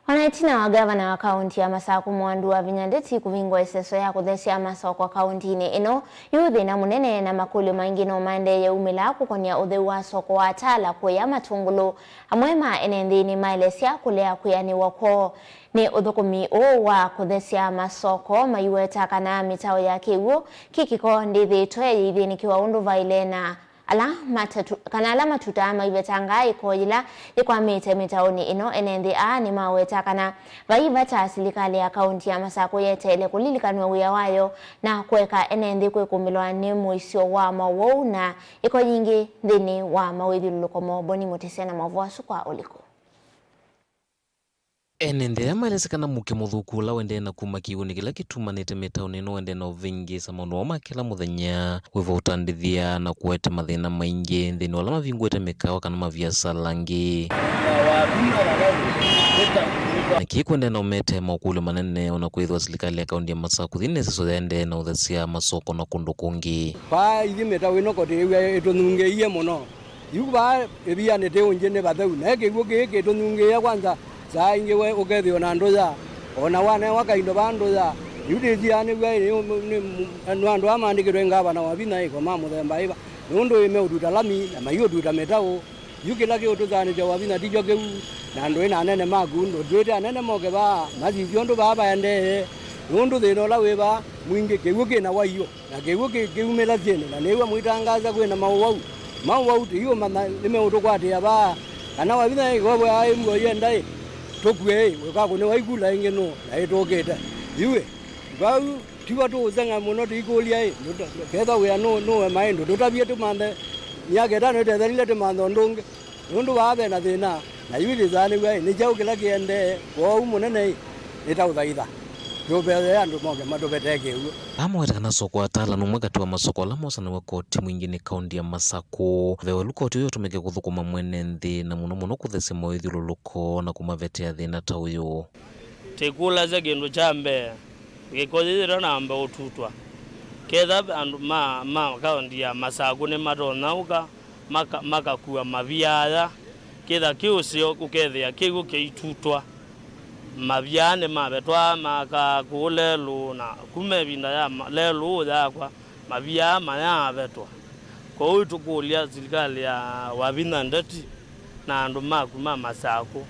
Ona ĩtina wa ngavana wa kaũntĩ ya Masaku Mwandu Wavinya Ndeti kũvingũa ĩseso ya kũthesya masoko kaũntĩnĩ ĩno, yu thĩna mũnene na makũlyo maingĩ no maendeeye umĩla kũkonia ũtheu wa soko wa Tala kũya Matũngũlũ. Amwe ma ene nthĩ nĩmaelesya kũlea kwĩanĩwa kwoo nĩ ũthũkũmi ũũ wa kũthesya masoko, maiweta kana mĩtaũ ya kĩw'ũ kĩ kĩko ndĩthĩĩtwe yĩithĩnĩkĩwa ũndũ vaĩle na ala matatu, kana ala matutaa maivetangaa ĩko yĩla yĩkwamĩte mĩtaũnĩ ĩno. Ene nthĩ aa nĩmaweta kana vai vata silikalĩ ya kaũntĩ ya Masakũ yeteele kũlilikanw'a wĩa wayo na kũeka ene nthĩ kwĩkũmbĩlwa nĩ mũisyo wa mawau na ĩko yingĩ nthĩnĩ wa mawĩthyũlũlũko moo. Boni Mũtĩsya na maũvoo asu kwa ũliku. Ene nthĩ aya maelesya kana mũuke mũthũku ũla ũendee na kuma kĩw'ũnĩ kĩla kĩtumanĩte mĩtaũnĩ ĩno ũendee na ũvĩngĩĩsa maũndũ moo ma kĩla mũthenya, wĩva ũtandĩthya na kũete mathĩna maingĩ nthĩnĩ wa ala mavingũĩte mĩkawa kana maviasala angĩ. Na kĩĩ kũendee na ũmete maũkũlyo manene, ona kwĩthĩwa silikalĩ ya kaũntĩ ya Masaku yĩna ĩseso yaendee na ũthesya masoko na kũndũ kũngĩ. Vaa ithyĩ mĩtaũ ĩno koti ĩw'a ĩtũnyungĩie mũno. Yu vaa ĩvianĩ tĩ ũngĩ nĩ vatheu, naĩ kĩw'ũ kĩĩ kĩtũnyungĩĩa kwanza, saa ingĩ we ũkethĩwa na ndũya, o na wanewa kaindo vaa ndũya. Yu ndĩsiaa nĩw'a nĩ, nĩ, nĩ andũ aa maandĩkĩtwe ngavana Wavinya ĩko ma mũthemba ĩva, nũndũ ĩmeũtuta lami na maiũtuta mĩtaũ. Yu kĩla kĩũtũthanĩsya Wavinya tikyo kĩu, na ndũĩ na anene maku, ndũtwĩte anene moke vaa masisye ũndũ vaa vaendee, nũndũ thĩna ũla wĩ vaa mwingĩ, kĩw'ũ kĩ na waiũ. Na kĩw'ũ kĩ-, kĩumĩla syĩndũ, na nĩw'a mũitangaasa kwĩ na maũwau. Maũwau tũiũmanya nĩmeũtũkwatĩa vaa, kana Wavinya ĩkow'a aĩ muo yenda ĩ, tũkue ĩ, ũkakũnĩwa ikula ĩngĩ nũũ, na ĩtũkĩte. Yu ĩ, vau tiwa tũũseng'a mũno tũikũlya ĩ, ndũta-, kethwa wĩa nũ-, nũũema ĩ, ndũtũtavye tũmanthe myaka ĩtano ĩtethelile tũmanthe ũndũ ũngĩ. Nũndũ vaa ve na thĩna, na yu ĩtĩsaa nĩw'a ĩ, nĩ kyaũ kĩla kĩendee? Kwoou mũnene ĩ, nĩtaũthaitha, tũvethee andũ moke matũvetee kĩw'ũ. Aa maweta kana soko wa Tala nũmwe katĩ wa masoko ala mosanaw'a koti mwingĩ nĩ kaũntĩ ya Masakũ. Ve welu koti ũyũ ũtũmĩke kũthũkũma mwene nthĩ, na mũno mũno kũthesya mawĩthyũlũlũko na kũmavetea thĩna ta ũyũ. Tĩkũlasya kĩndũ kya mbee, ĩko yĩĩ ĩtanamba ũtutwa, ketha andũ ma, ma kaũntĩ ya Masakũ nĩmatonya ũka, maka-, makakua mavia aya, kĩtha kĩ ũseo ũkethĩa kĩw'ũ kĩitutwa. Mavia nĩmavetwa, makaa kũũ lelũ, na kuma ĩvinda ya ma-, lelũ ũyaakwa, mavia aa mayaavetwa. Kwoou tũkũlya silikalĩ ya Wavinya Ndeti na andũ maku ma Masakũ,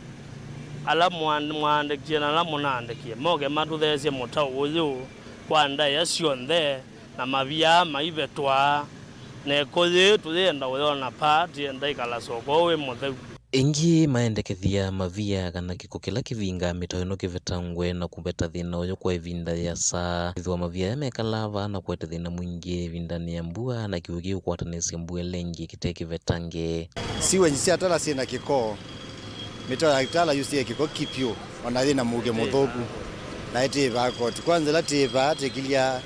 ala mwa-, mwaandĩkie na ala mũnaandĩkie, moke matũtheesye mũtaũ ũyũ kwa ndaĩa syonthe, na mavia aa maivetwa, na ĩko yĩĩ tũyĩenda ũyona paa, tĩenda ĩkala soko ũũ wĩ mũtheu. Ĩngĩ maendekethya mavia kana kĩko kĩla kĩvingaa mĩtaũ ĩno kĩvetangwe na kũveta thĩna ũyũ kwa ĩvinda yĩasa. Ĩthĩwa mavia aya mekalaa vaa na kũete thĩna mwingĩ ĩvindanĩ ya mbua, na kĩw'ũ kĩũkwatanĩsya mbua ĩla ĩngĩ kĩte kĩvetange. Sewage sya Tala syĩ na kĩko, mĩtaũ ya Tala yusĩe kĩko ki vyũ, ona yĩ na mũuke mũthũku, na ĩtĩĩvaa koti. Kwanza ĩla tĩĩvaa tĩkilya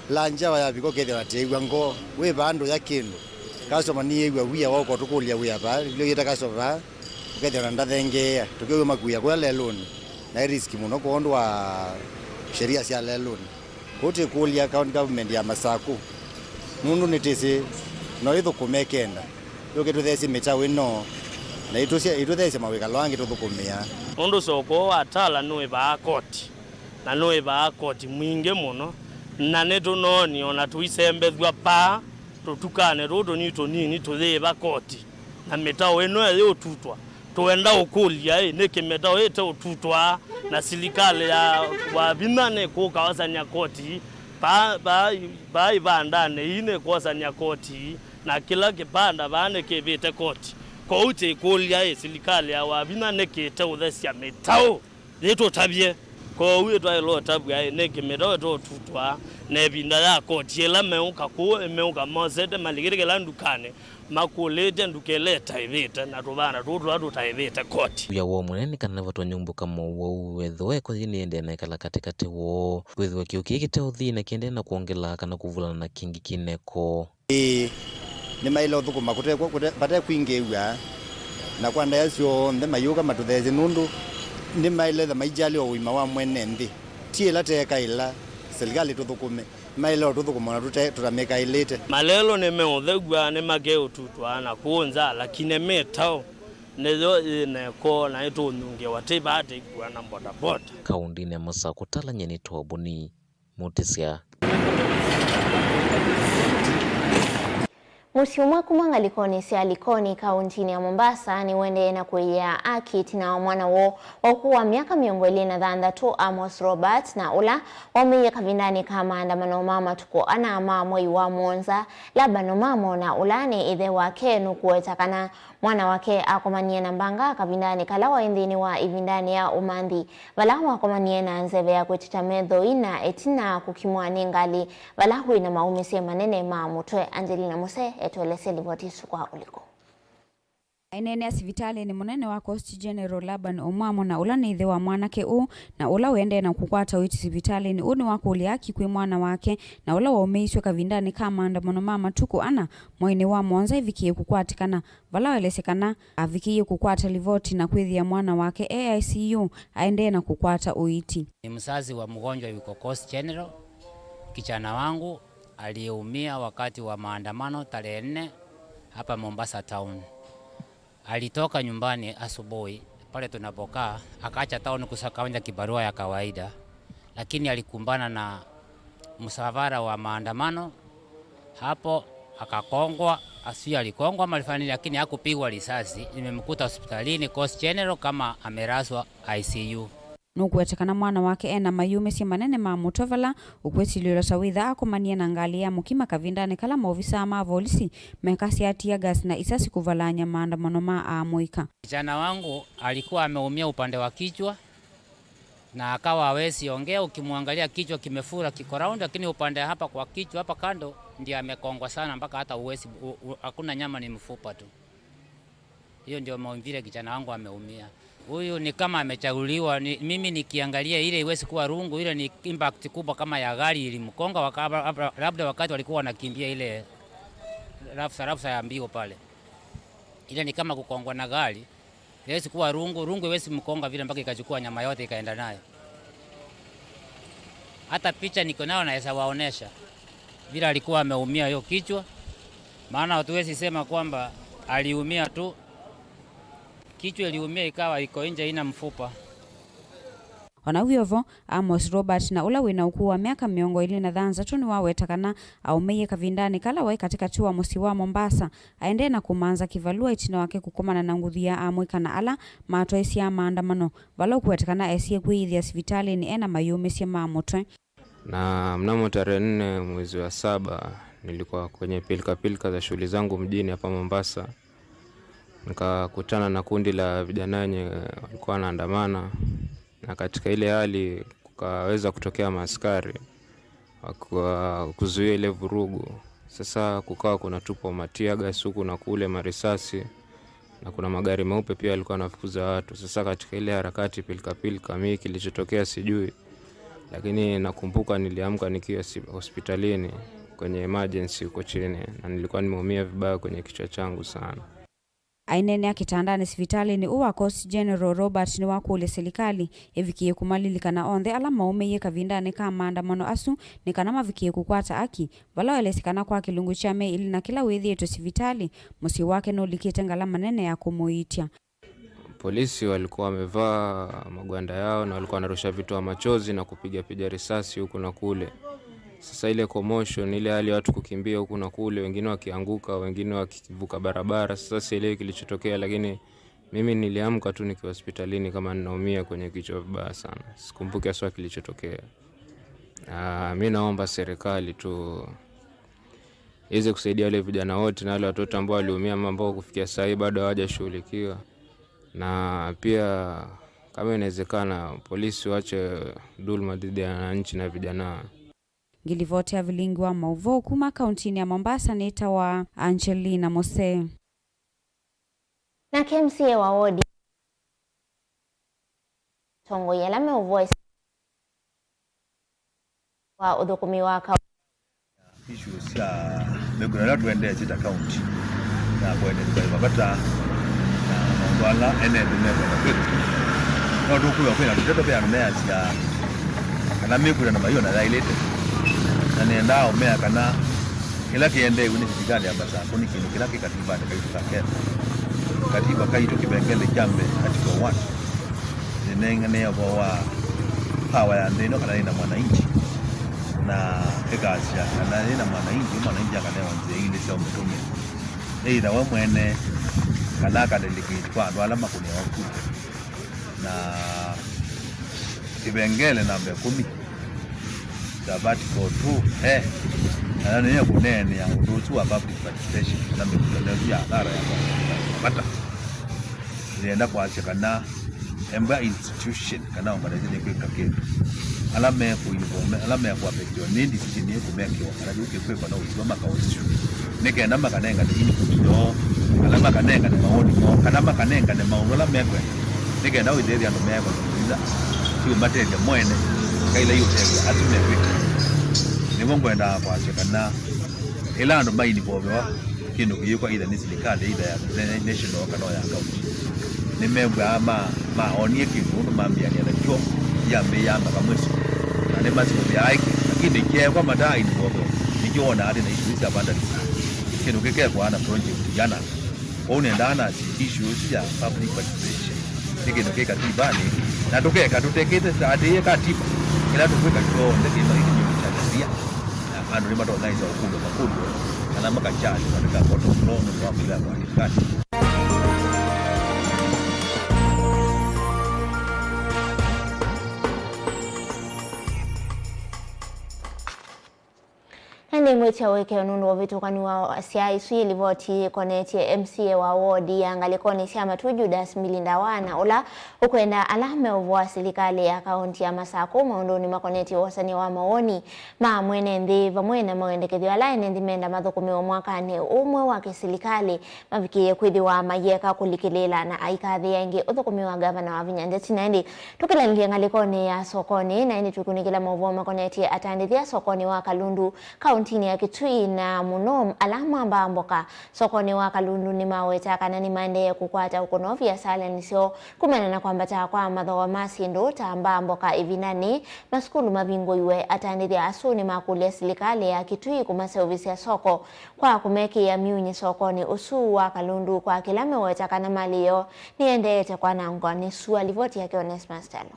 Lanjawa yavika ũkethĩa na tĩĩw'a ngoo, wĩ vandũ ya kĩndũ. Customer nĩyĩw'a wia wa ũkotũkũlya wĩa vaa, ĩla ũyĩta customer vaa, ũkethĩa na ndathengeea, tũkĩw'a makuĩa kũya lelũnĩ, na ĩ risk mũno kwondũ wa sheria sya lelũnĩ. Kwoou tĩkũlya county government ya Masakũ, nũndũ nĩtĩsĩ no ĩthũkũme ĩkenda, yũke ĩtũtheesye mĩtaũ ĩno, na ĩtũsya-, ĩtũtheesye mawĩkalo angĩ tũthũkũmĩa. Nũndũ soko wa Tala nũĩvaa koti. Na nũĩvaa koti mwingĩ mũno, na nĩtũnoonie o na tũisembethw'a paa tũtukanĩ tũũ tũnini tũnini tũyĩĩva koti, na mĩtaũ ĩno ĩyĩũtutwa. Tũenda ũkũlya-ĩ, nĩkĩ mĩtaũ ĩteũtutwa, na silikalĩ ya Wavinya nĩkũka osany'a koti paa, paa, paa ivandanĩ ii nĩkwosany'a koti, na kĩla kĩvanda vaa nĩkĩvĩte koti? Kwoou tĩkũlya-ĩ, silikalĩ ya Wavinya nĩkĩ ĩteũthesya mĩtaũ? Yĩtũtavye. Kwoou ĩtwaĩlwe ũtavw'a-ĩ, nĩkĩ mĩtaũ ĩteũtutwa, na ĩvinda ya koti ĩla meũka kũũ, ĩmeũka mosete malikĩte kĩla ndukanĩ, makũlĩte nduka ĩla ĩtaĩvĩte, na tũvanda tũũ tũla tũtaĩvĩte koti. Wĩa woo mũnene nĩ kana nĩvatony'a ũmbũka mowau, ethĩwa ĩko yĩĩ nĩyĩendee na ĩkala katĩkatĩ woo, kwĩthĩwa kĩw'ũ kĩĩ kĩteũthi na kĩendee na kwongela kana kũvulana na kĩngĩ kĩna ĩko. Ĩĩ, nĩmaĩle ũthũkũma kũte-, kũte-, vate kwingĩĩw'a, Na kwa ndaĩa syonthe mayũka matũtheesye, nũndũ nĩmaĩle ta maijali o ũima wa mwene nthĩ. Ti ĩla teekaĩla silikalĩ tũthũkũme, maĩle o tũthũkũma ona tũte-, tũtamĩkaĩlĩte. Malelũ nĩmeũthew'a, nĩmakeũtutwa na kũũ nza, lakini mĩtaũ nĩyo yĩ na ĩko na ĩtũnyungĩwa tĩ vaa tĩkuana bodaboda. Kaũndĩnĩ ya Masakũ, Talanyeni Twabuni, Mũtĩsya. Mũsyĩ ũmwe kuma ngalĩkonĩ sya Likoni, kaũntĩnĩ ya Mombasa, nĩũendee na kũĩĩa aki ĩtina wa mwana woo wa ũkũũ wa myaka mĩongo ĩlĩ na thanthatũ, Amos Robert, na ũla waumĩie kavindanĩ ka maandamano ma matukũ ana ma mwei wa mũonza, Laban Omamo, na ũla nĩ ĩthe wake, nũkũweta kana mwana wake akomanie na mbanga kavindanĩ kala waĩ nthĩnĩ wa ĩvindanĩ ya ũmanthi, vala wakomanie na nzeve ya kwĩtĩta methoi na ĩtina kũkimwa nĩ ngalĩ vala wĩ na maũmĩsye manene ma mũtwe. Angelina Muse etũelesye livoti ĩsu kwa ũliku. Aineenea sivitalĩnĩ, mũnene wa Coast General Laban Omamo, na ũla nĩ ĩthe wa mwanake ũũ, na ũla ũendee na kũkwata ũiiti sivitalĩnĩ ũũ, nĩwakũlya aki kwĩ mwana wake, na ũla waũmĩisw'e kavindanĩ ka maandamano ma matukũ ana mweinĩ wa mũonza ĩvikĩĩe kũkwatĩkana, vala waelesye kana avikĩie kũkwata livoti na kwĩthĩa mwana wake e I C U aendee na kũkwata ũiiti. Ni mzazi wa mgonjwa yuko Coast General. Kijana wangu aliyeumia wakati wa maandamano tarehe nne hapa Mombasa Town. Alitoka nyumbani asubuhi pale tunapokaa, akaacha town kusa-, kufanya kibarua ya kawaida, lakini alikumbana na msafara wa maandamano hapo, akakongwa, asijui alikongwa ama alifanya nini, lakini hakupigwa risasi. Nimemkuta hospitalini Coast General kama amelazwa I C U. Nũkũweta kana mwana wake ena mayũmĩsye manene ma mũtwe vala ũkwĩsilĩlwa ta wĩtha akomanie na ngalĩ ya mũkima kavindanĩ kala maovisaa ma volisi mekasya tear gas na isasi kũvalaany'a maandamano ma amũika. Kijana wangu alikuwa ameumia upande wa kichwa na akawa hawezi ongea, ukimwangalia kichwa kimefura kiko round, lakini upande hapa kwa kichwa hapa kando ndiye amekongwa sana mpaka hata huwezi, u-, u-, hakuna nyama, ni mfupa tu. Hiyo ndio maumbile kijana wangu ameumia. Huyu ni kama amechaguliwa, ni, mimi nikiangalia ile iwezi kuwa rungu, ile ni impact kubwa kama ya gari ilimkonga waka-, labda, labda wakati walikuwa wanakimbia ile rafsa, rafsa ya mbio pale. Ile ni kama kukongwa na gari. Haiwezi kuwa rungu, rungu haiwezi mkonga vile mpaka ikachukua nyama yote ikaenda nayo. Hata picha niko nayo naweza waonesha vile alikuwa ameumia hiyo kichwa, maana hatuwezi sema kwamba aliumia tu, kichwa iliumia ikawa iko nje, haina mfupa. O na wĩ o vo, Amos Robert, na ũla wĩ na ũkũũ wa myaka mĩongo ĩlĩ na thanthatũ, nĩwaweta kana aũmĩie kavindanĩ kala waĩ katĩkatĩ wa mũsyĩ wa Mombasa, aendee na kũmanza kĩvalũa ĩtina wake kũkomana na nguthu ya amũika na ala matwaĩsya maandamano, vala ũkũweta kana esie kwĩyĩthĩa sivitalĩnĩ ena mayũmĩsye ma mũtwe. Na mnamo tarehe nne mwezi wa saba, nilikuwa kwenye pilika pilika za shughuli zangu mjini hapa Mombasa. Nikakutana na kundi la vijana wenye walikuwa wanaandamana, na katika ile hali kukaweza kutokea maaskari wakiwa kuzuia ile vurugu. Sasa kukawa kuna tupwa ma tear gas huku na kule, marisasi, na kuna magari meupe pia yalikuwa yanafukuza watu. Sasa katika ile harakati, pilika pilika, mimi kilichotokea sijui, lakini nakumbuka niliamka nikiwa si-, hospitalini kwenye emergency huko chini, na nilikuwa nimeumia vibaya kwenye kichwa changu sana. Aineenea kĩtandanĩ sivitalĩnĩ ũũ wa Coast General, Robert nĩwakũlya silikalĩ ĩvikĩe kũmalilikana onthe ala maũmĩie kavindanĩ ka maandamano asu nĩ kana mavikĩe kũkwata aki, vala waelesye kana kwa kĩlungu kya myei ĩlĩ na kĩla wĩthĩĩtwe sivitalĩ, mũsyĩ wake nũlikĩte ngalama nene ya kũmũiitya. Polisi walikuwa wamevaa magwanda yao na walikuwa wanarusha vitoa machozi na kupiga piga risasi huku na kule. Sasa ile commotion, ile hali ya watu kukimbia huku na kule, wengine wakianguka, wengine wakivuka barabara. Sasa sielewi kilichotokea, lakini mimi niliamka tu nikiwa hospitalini kama ninaumia kwenye kichwa vibaya sana. Sikumbuki haswa kilichotokea. Ah, mi naomba serikali tu iweze kusaidia wale vijana wote na wale watoto ambao waliumia ama ambao kufikia saa hii bado hawajashughulikiwa. Na pia kama inawezekana, polisi waache dhuluma dhidi ya wananchi na vijana. Ngilivoti ya vilingi wa mauvoo kuma kauntinĩ ya Mombasa nĩtawa Angelina Mose. Nake M C A wa wodi tongoi ala meũvoesya wa ũthũkũmi wa kaũ- Issues sya mĩkũna ĩla tũendete ta county na kũendeethya mavata na Andũ ala ene nthĩ mekwenda kwĩthukĩĩsya. No tũkwĩwa kwĩna tũteto ve andũ measya kana mĩkwĩtana maiona yaĩlĩte. Na nĩendaa ũmea kana kĩla kĩendeew'e nĩ silikalĩ ya Masakũ nĩ kĩndũ kĩla kĩ katibanĩ kaitũ ka Kenya. Katiba kaitũ kĩvengele kya mbee, Article one, ĩneenanĩa ũvoo wa power ya nthĩ ĩno, kana yĩna mwananchi, na ĩkasya kana yĩna mwananchi, mwananchi akanewa nzĩa ilĩ sya ũmĩtũmĩa, either we mwene kana aka delegate kwa andũ ala makũnĩawa kura. Na kĩvengele namba ĩkũmi kya Article two A, nayo nĩyo ĩkũneenea ũndũ ũsu wa public participation, kana mĩkutano ĩsu ya athara ya kwambata. Nĩenda kwasya kana embwa institution kana organization ĩkwĩka kĩndũ, ala mekũinvolve, ala mekũaffectiwa nĩ decision ĩkũmekĩwa, kana yĩu kĩkwĩkwa na ũsua makaũsua, nĩ kenda makanengane input yoo, kana makanengane mawoni moo, kana makanengane maũndũ ala mekwenda, nĩ kenda wĩthĩethya andũ meekwa ila iũmatethya mwene, ka ila iũtethya asu mekwĩka. Nĩvo ngwendaa kwasya kana ĩla andũ mainvolvewa kĩndũ kĩyĩkwa either nĩ silikalĩ, either ya national kana ya county, nĩmew'aa ma, maonie kĩndũ ũndũ mambĩanĩa nakyo, yambĩĩa mpaka mwĩso, na nĩmasũvĩaa ĩkĩ, lakini kyeekwa mataa involvewa, nĩkyo wonaa atĩ na issue sya vandalism. Kĩndũ kĩkekwaa na project yana. Kwoou nĩendaa nasye issue ĩsu ya public participation nĩ kĩndũ kĩ katibanĩ, na tũkeka tũtekĩte atĩĩ katiba, kĩla tũkwĩka kyonthe kĩna ĩkinyĩro kya kĩsila. Andũ nĩmatonya ĩsa ũkũlw'a makũlyo kana makakyalĩ katika court of law nũndũ wa kũlea kwa thirikali. Na nĩngwĩtya ũekeo nũndũ wa ũvĩtũkani wa asya. Ĩsu yĩ livoti yĩkonetye M C A wa wodi ya ngalĩkonĩ sya matu Judas Milinda Wana, ũla ũkwenda ala meũvũa silikalĩ ya kaũnti ya Masakũ maũndũnĩ makonetye wosany'a wa mawoni ma mwene nthĩ vamwe na mawendekethyo ala ene nthĩ menda mathũkũmĩwe mwakanĩ ũmwe wa kĩsilikalĩ mavikĩĩe kwĩthĩwa mayĩeka kũlikĩlĩĩla na aikathĩĩa ĩngĩ ũthũkũmi wa ngavana Wavinya Ndeti. Na ĩndĩ tũkĩlanĩlye ngalĩkonĩ ya sokonĩ, na ĩndĩ tũkunĩkĩla maũvoo makonetye atandĩthya sokonĩ wa Kalundu, kaũntinĩ ya Kitui, na mũno ala mambaa mboka sokonĩ wa Kalundu nĩmaweta kana nĩmaendee kũkwata ũkũno viasalanĩ syoo kumana na kwambata kwa mathooa ma syĩndũ ta mbaa mboka ĩvindanĩ, masukulu mavingũiwe. Atandĩthya asu nĩmakũlya silikalĩ ya Kitui kũmaseũvĩsya soko kwa kũmekĩĩa myunye sokonĩ ũsu wa Kalundu kwa kĩla meweta kana malĩ yoo nĩyendeete kwanangwa nĩ sua. Livoti yake Onesmus Kyalo.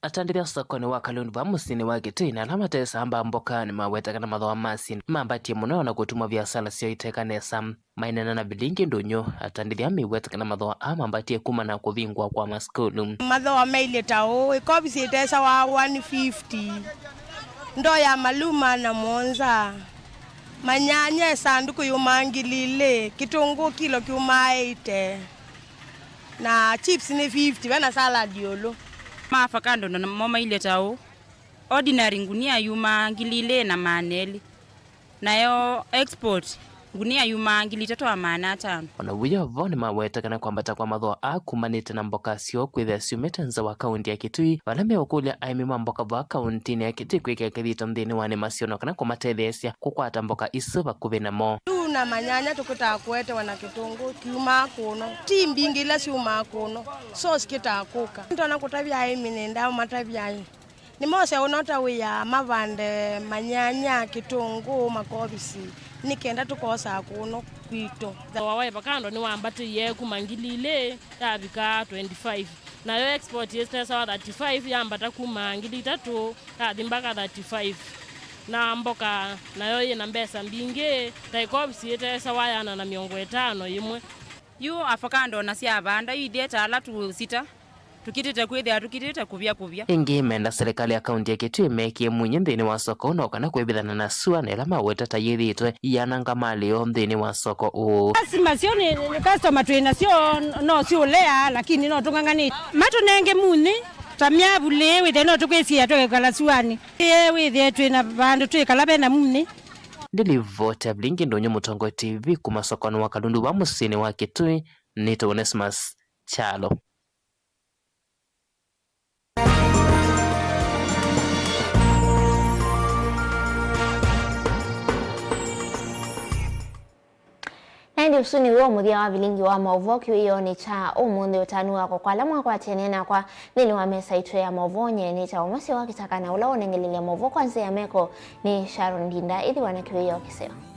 Atandĩthya sokonĩ wa Kalundu va mũsyĩnĩ wa Kitui na ala matesamba mboka nĩmaweta kana mathooa ma syĩndũ mambatie mũno na kũtuma viasala syoo iteka nesa. Maineena na Vilingi Ndũnyũ, atandĩthya mĩweta kana mathooa aa mambatie kumana na kũvingũa kwa masukulu. Mathooa mailye ta ũũ, ĩkovisi ĩtesawa one fifty, ndoo ya maluma na mũonza, manyanya ĩsandũkũ yũmaa ngili ilĩ, kĩtũngũũ kilo kyũmaa eighty, na chips nĩ fifty, ve na salad ĩũlũ. Ma avocado namo mailye ta ũũ, ordinary ngunia yumaa ngili ilĩ na maana elĩ, nayo export ngunia yumaa ngili itatũ na maana atano. O na vau vo nĩmaweta kana kwambata kwa mathooa aa kumanĩte na mboka syoo kwĩthĩa syumĩte nza wa kaũnti ya Kitui, vala meũkũlya aĩmi ma mboka vaa kaũntinĩ ya Kitui kwĩkĩa kĩthito nthĩnĩ wa nĩma syoo na kana kũmatetheesya kũkwata mboka isu vakuvĩ namo. Tuna manyanya tũkĩtaa kũetewa na kĩtũngũũ kiumaa kũno. Ti mbingĩ ila syumaa kũno. Sauce kĩtaa kũka. Nĩtona kũtavya aĩmi nĩndaa matavya nĩmose ũno ta wĩa mavande manyanya, kĩtũngũũ, makovisi, nĩ kenda tũkosaa kũno kwitũ. Thooa wa avocado nĩwambatĩie kuma ngili ilĩ yavika twenty-five, nayo export yĩtesawa thirty-five, yambata kuma ngili itatũ yathi mbaka thirty-five. Na mboka nayo yĩna mbesa mbingĩ, ta ĩkovisi yĩtesawa yana na mĩongo ĩtano yĩmwe. Yu avocado na syavanda yu ithiĩte ala tũsita, tũkitĩte kwĩthĩa tũkitĩte kũvya kũvya. Ĩngĩ menda silikalĩ ya kaũnti ya Kitui ĩmekĩe mwinyi nthĩnĩ wa soko ũũ no kana kwĩvĩthana na sua na ĩla maweta ta yĩthĩĩtwe iyananga malĩ yoo nthĩnĩ wa soko ũũ. Lasima syo nĩ customer twĩ nasyo no siũlea, lakini no tũng'ang'anĩte. Matũnenge munyi ta myavulĩ wĩthĩe no tũkwĩsiĩa tũkekala suanĩ. Ĩĩ, wĩthĩe twĩ na vandũ twĩkala vena munyi. Ndilivoti ya Vilingi Ndũnyũ, Mũtongoi T V, kuma sokonĩ wa Kalundu va mũsyĩnĩ wa Kitui, nĩtawa Onesmus Kyalo. Na ĩndĩ Ũsu nĩw'o mũthya wa vilingi wa maũvoo kĩwĩonĩ kya ũmũnthĩ. Ũtanu wakwa kwa ala mwakwatanĩe nakwa nthĩnĩ wa mesa itũ ya maũvoo, nyie nĩtawa Mũseo wa Kĩtaka, na ũla wonengelelya maũvoo kwa nzĩa ya meko nĩ Sharon Ndinda. Ĩthĩwa na kĩwĩoo kĩseo.